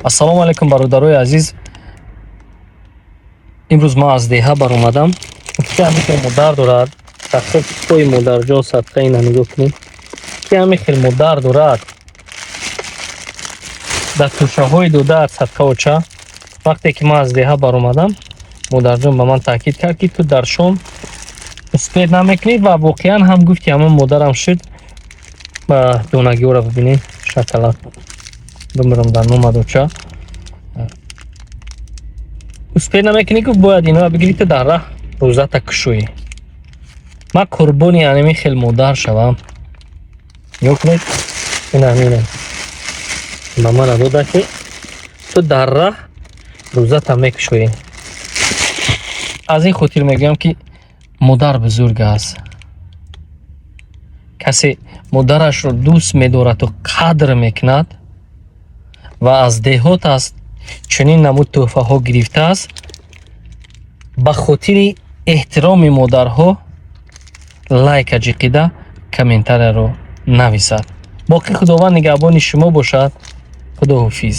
Ассалому алайкум, бародарои азиз. Имрӯз ман аз деҳа баромадам. Ки ҳамин хел модар дорад, садқа пои модарҷон, садқа. Ина нигоҳ кунед, ки ҳамин хел модар дорад, дар тӯшаҳои додаат садқа. Оча, вақте ки ман аз деҳа баромадам, модарҷон ба ман таъкид кард, ки ту дар шом успеть намекунӣ, ва воқеан ҳам гуфти ҳамон модарам шуд. Ба донагиҳоро бибинед, шоколад бимирам дар номад. Оча, успеть намекунӣ, гуфт, бояд инҳоро бигирӣ, ту дар раҳ рӯзата кушоӣ. Ман қурбони анами хел модар шавам. Нигоҳ кунед, ина ҳамина ба мана дода, ки ту дар раҳ рӯзата мекушоӣ. Аз ин хотир мегӯям, ки модар бузург аст. Касе модарашро дӯст медораду қадр мекунад ва аз деҳот аст, чунин намуд тӯҳфаҳо гирифтааст, ба хотири эҳтироми модарҳо лайка ҷиқида, комментарияро нависад. Боқӣ Худованд нигаҳбони шумо бошад. Худоҳофиз.